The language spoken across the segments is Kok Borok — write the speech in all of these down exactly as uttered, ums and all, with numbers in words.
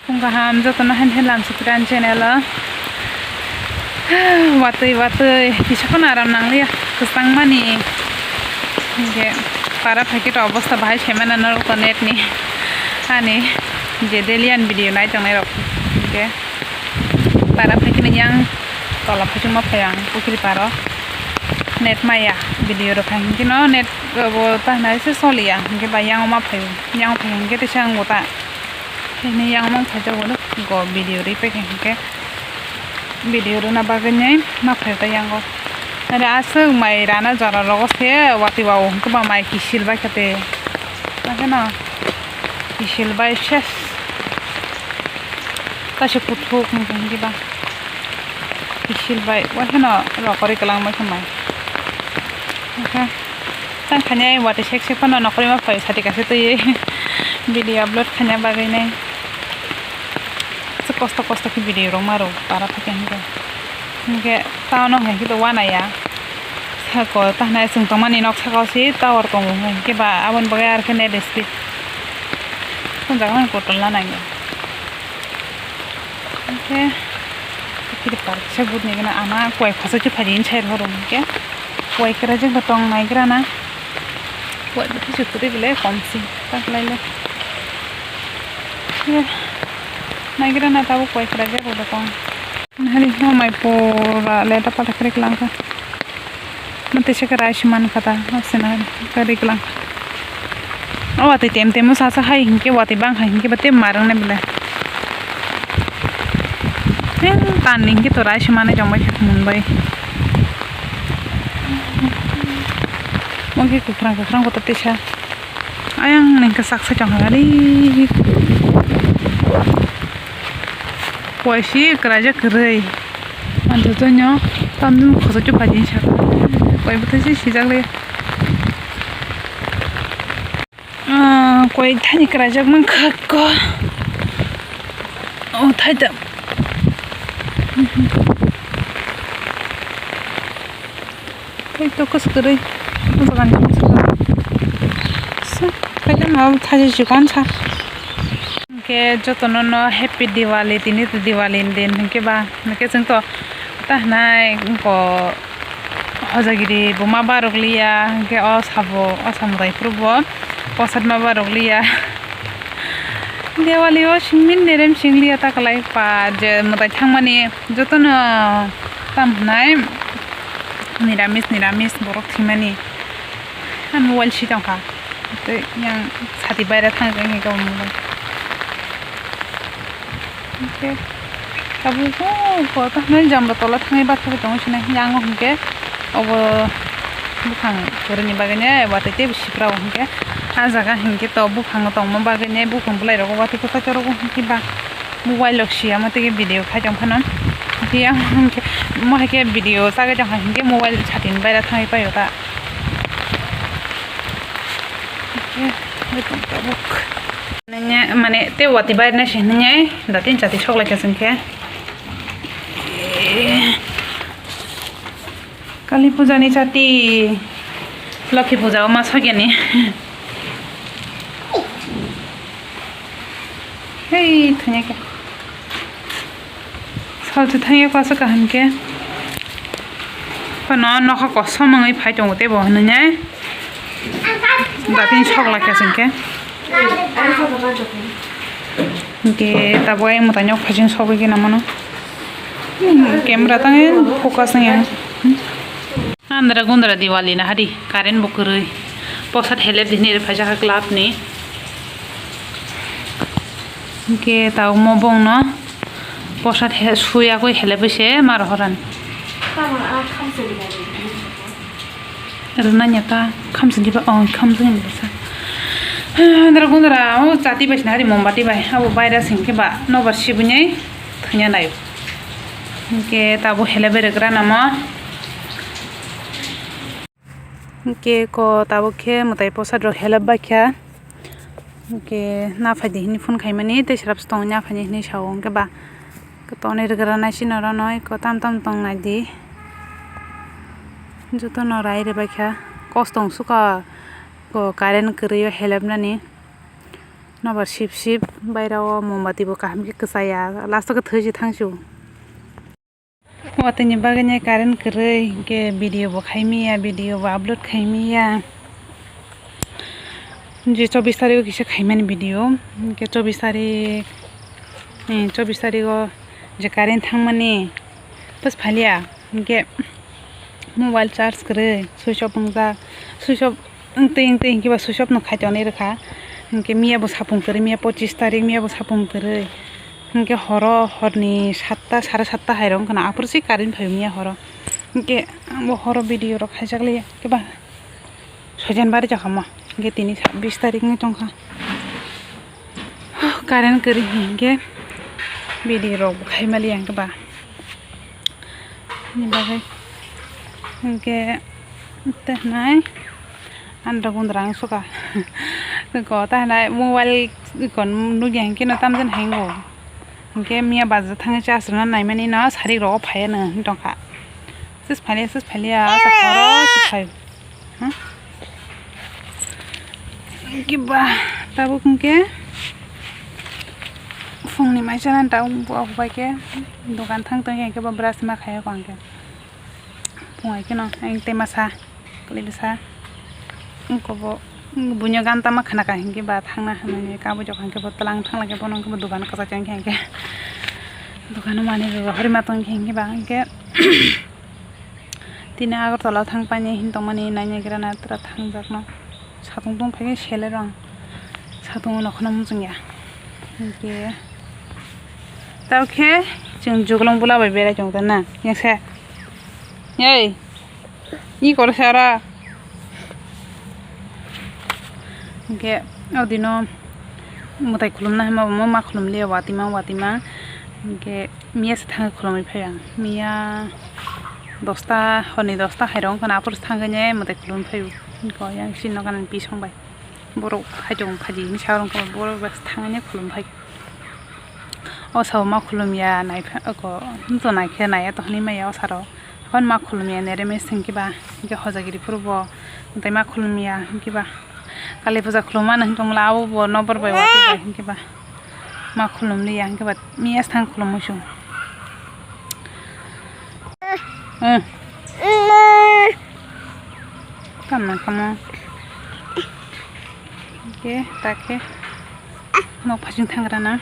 Phung kaham jotono, han helam sukran channel o. Watwi watwi kisa phano aram nangliya, kwchangmani. Hinkhe para phaikhe to obostha bahai se mano norok to net ni. Ani je daily ani video nai tongnai rok. Hinkhe para phaikhe yang tola phaichukma phai ang pukhri paro. Net maya video rok hai hinkhe no net bo ta nai se soliya. Hinkhe ba yang ma phai, yang phai hinkhe teisa ang bo ta. Hini yang mang phaijak bo go video ri pekhe hinkhe video rwna bagwi nai ma phai ta yango. Are aswk mai rana jora rogo se watwi wao hinkhe ba mai kisil bai kha te. Akheno kisil bai ses. Kaisa kuthuk hinkhe hinkhe ba kisil bai wakheno rokori kwlangma khe mai. Hinkhe. Tang khanya watwi sek sek phano nokori ma phai sati kaisa twi video upload khanya bagwi nai. Aswk kosto kosto khe video rok ma rw para phaikhe hinkhe. Hinkhe town o hai khe to wanaya. Sako ta hinai chwng tongmani nok saka o se tower tongo hinkhe ba aboni bagwi arkhe net speed. Tong jaga kotor la nangya. Hinkhe kiri park se butni gana ama koi khosa khe phai inside horo hinkhe koi kwrajak bo tong naigrana. Koi bo thaichuk kwrwi belai komsi taklaile. Naigrana tabuk koi kwrajak bo tong. Nahali no mai pura leta pata kwrwi kwlangkha. Matwi se kwrai se mankha ta, aswk na kwrwi kwlangkha. O watwi tem temo sasa hai hinkhe watwi bangkha hinkhe ba tei marwknai belai. Heng tan ni hinkhe to rai se manwi tongbai khe munbai. Mungkhe kwkhwrang kwkhwrang kotor tisa. Ayang ni khe sak sai tongkha ari. Koi si kwraijak kwrwi. Ang jotono tamni khosokhe phaidi saka. Koi bwtwi se sijak le. Ah, koi thani kwraijak mankha ko. O thai da. Koi to kwswk kwrwi. O jaga ni. Sa, koi da ma thai chikon sa. Hinkhe jotono no happy Diwali, tini to Diwali ni din hinkhe ba, hinkhe chwng to ta hinai wngkha Hojagiri buma barok liya, hinkhe o sabo, o samudai phuru bo posad ma barok liya. Diwali o singmin derem sing liya ta kwlai pa je mwtai thangmani jotono tam hinai niramis niramis borok thwimani. Ang mobile si tongkha. Tei yang sati baira thang khe wngkha mobile. Hinkhe tabuk ko ko ta hinai jambra tola thangwi bathagwi tongwi sinai yang o hinkhe obo buphang kwrwini bagwi ne watwi tei siprao hinkhe ah jaga hinkhe to buphango tongma bagwi ne buphang bwlai rogo watwi kwchai chorogo hinkhe ba. Mobile rok siyamo tei video khai tong phano. Hiya hwnkhe mo hai khe video chagwi tong kha hinkhe mobile satin baira thangwi paio ta. Hinkhe waitung tabuk. Nanya mane tei watwi bairna se hinwi datin chati sok lai kha chwng khe. Kali puja ni chati, Lokhi puja o ma sokya ni. Hei, thanya khe. Salchi thanya khe asa kaham khe. Phano nokha kosom wngwi phai tongo tei bo hinwi ne. Datin sok lai kha chwng khe. Hinkhe tabuk ayang mwtai nok phaising sogwi khe namano. Hmm, camera tangwi focus wngya. Andhra gundra Diwali na hari, current bo kwrwi. Posat helep dinwi rw phaijak club ni. Hinkhe tabuk mo bongno posat he-, suyakwi helep se ma rohoran. Rwnanya ta khamsini ba, oh, khamsini ba sa. Dara gundra, oh, chati bai sina hari mombati bai, abo baira singke ba, nobar sibuni thanya nai. Hinkhe tabo hele beregra namo. Hinkhe ko tabo khe mwtai posat rok hele baikha. Hinkhe naphai di hini phone khaimani, tei srap se tongo naphai ni hini sao, hinkhe ba. Tonwi rwgranai chini oro no eko tam tam tong nai di. Jotono rai rwbaikha. Kos tong sukha ko current kwrwi o helepnani. Nobar sip sip bairao mombati bo kaham khe kwchaya, last o khe thwi se thang sio. Watwi ni bagwi nai current kwrwi hinkhe video bo khai maya, video bo upload khai maya. Je chobbish tarik o kisa khaimani video, hinkhe chobbish tarik, eh, chobbish tarik o je current thangmani bus phalia, hinkhe mobile charge kwrwi switch off wngjak, switch off wngtwi wngtwi hinkhe ba switch off no khai tonwi rwkha, hinkhe miya bo sapung kwrwi, miya pochis tarik, miya bo sapung kwrwi, hinkhe horo horni satta, sare satta hai rok wngkha na, aphuru se current phai miya horo, hinkhe bo horo video rok khaijak liya khe ba. Soijan bari jakha mo, hinkhe tini sabbish tarik wngwi tongkha. Current kwrwi hinkhe video rok bo khai maliya hinkhe ba. Ni bagwi hinkhe tei hinai andra gundra ang suka. Ko ta hinai mobile ko nugya hinkhe no tamjani hango. Hinkhe miya bazar thangwi charge rwna naimani no sarik rogo phaiya no wng tongkha. Sus phalia, sus phalia, asa horo sus phai. Ha? Kiba tabuk hinkhe phungni maisa nan tabuk bo bai khe dokan thang tong hinkhe bo brush ma khaiya ko hinkhe. Phung hai kheno ang tei masa kwlwi bwsa wngkha bo, buino gan tama khna ka hinkhe ba thangna hinwi kabui jokha hinkhe bo twlang thangla khe bono hinkhe bo dokan kwchak hinkhe hinkhe dokan o manwi rw rohorwi ma tong hinkhe ba hinkhe tini Agartala o thang painai hin tongmani naina gira na tra thangjakno. Satung tong phai khe selero ang satung o nokhorno muchungya. Hinkhe tao khe chwng Juglong bula bai berai tong na yang se. Ei, i kor se ora. Hinkhe o dino mwtai khulumna hinma bo ma khulum liya watima watima. Hinkhe miya se thangwi khulumwi phai ang. Miya dosta, horni dosta hai rok wngkha na, aphuru thangwi ne mwtai khulumwi phai o. Hinkhe yang sini nokhani bisong bai. Borok hai tong phaji hinwi sa rwngkha, borok bai thangwi ne khulum phai. O sabo ma khulum ya, nai pha-, oko, to nai khe nai ya to hinwi maya o saro. Hon ma khulum ya, nere mes hinkhe ba, hinkhe hojagiri phuru bo, tei ma khulum ya, hinkhe ba. Kali puja khulum mano hinkhe mla abo bo nobor bai watwi bai hinkhe ba. Ma khulum li ya, hinkhe ba, miya se thang khulum muchung. Hmm. Kamna kamo. Hinkhe, ta khe. Nok phasing thangra na.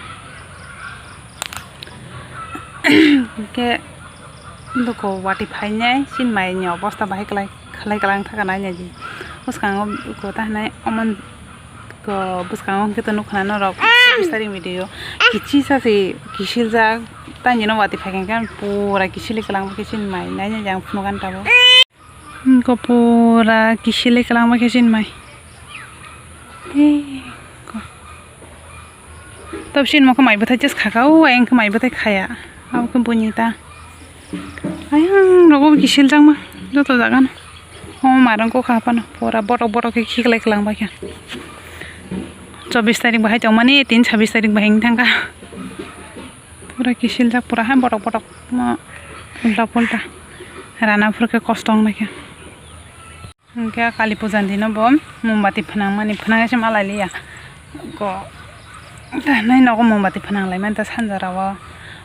Hinkhe, duko wati phainai, chini mai ni obosta bahai kwlai, kwlai kwlang thaka nai nai di. Bwskango ko ta hinai omo ko bwskango hinkhe to nukha na norok chobbish tarik video. Kichi sa se kisiljak, tani no wati phai khe pura kisili kwlang khe chini mai nai nai di ang phunuk ani tabuk. Hinkhe pura kisili kwlangma khe chini mai. Tei ko. Tab chini mokhe mai bwthai just khaka, o ayang khe mai bwthai khaya. Abo khe buini ta. Ayang rogo bo kisil jangma joto jaga no. O mairang kokha haphano pura borok borok khe khiklai kwlangma khe. Chobbish tarik bahai tongmani, tin sabbish tarik bahai wng thangkha. Pura kisiljak pura hai borok borok ma ulta pulta rana phurkhe kosto wngnai khe. Hinkhe kali puja ni dino bo mombati phnangmani phnangwi se malai liya. Ko nai nogo mombati phnang laimani ta sanjara o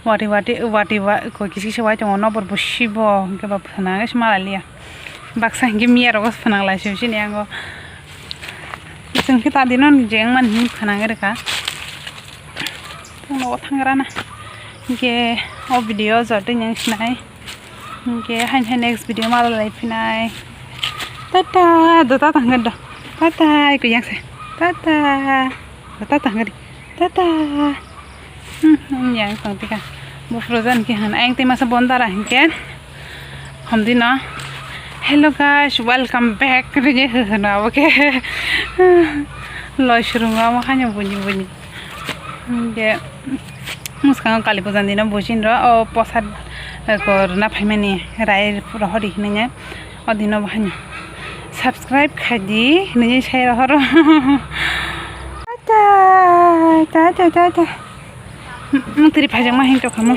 wati wati wati wa ko kisi kisi wai tongo nobor bo sibo hinkhe ba phnangwi se malai liya. Baksa hinkhe miya rogo se phnang lai se sini yango. Chwng khe ta dino je wngmani hinwi phnangwi rwkha. Phunukgo thangrana. Hinkhe o video o jotoni ang sinai. Hinkhe haini hai next video ma lai phinai. Tata, do tata hwnkhe do. Tata, iko yang se. Tata. Do tata hwnkhe di. Tata. Hmm, hmm, yang tong tika. Bo frozen khe hwn. Ayang tei masa bon dara hinkhe. Hamdi no. Hello guys, welcome back. Rege hwno abo khe. Loi surungo amo haino buni buni. Hinkhe mwskango kali puja ni dino bujin ro o posad ko rwna phaimani rai rohori hinwi o dino bo haino subscribe khaidi hinwi sai rohoro. Tata, tata, tata. Mwtwiri phaijakma hin tongkha mo.